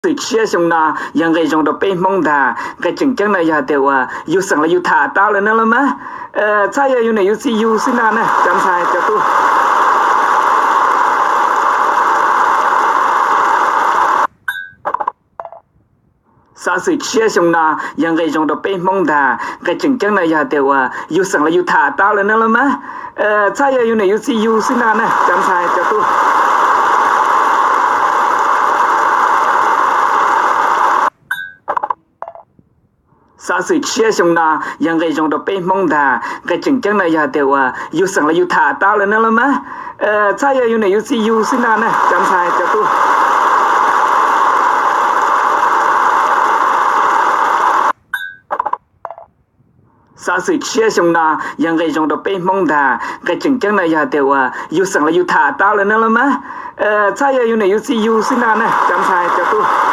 Xwm tshiab xyoo no yog nqe zoo rau peb Hmoob ntag. Nqe tseem ceeb no yog tias uas yug xeem los yug tham tau lawm no los mas, txhob yog yug niam yug txiv yug xwb no na, cov ntxhais cov tub. Xov xwm tshiab xyoo no yog nqe zoo rau peb Hmoob ntag. Nqe tseem ceeb no yog tias uas yug xeem los yug tham tau lawm no los mas, txhob yog yug niam yug txiv yug xwb no na, cov ntxhais cov tub. Xov xwm tshiab xyoo no yog nqe zoo rau peb Hmoob ntag. Nqe tseem ceeb no yog tias uas yug xeem los yug tham tau lawm no los mas, txhob yog yug niam yug txiv yug xwb no na, cov ntxhais cov tub. Xov xwm tshiab xyoo no yog nqe zoo rau peb Hmoob ntag. Nqe tseem ceeb no yog tias uas yug xeem los yug tham tau lawm no los mas, txhob yog yug niam yug txiv yug xwb no na, cov ntxhais cov tub.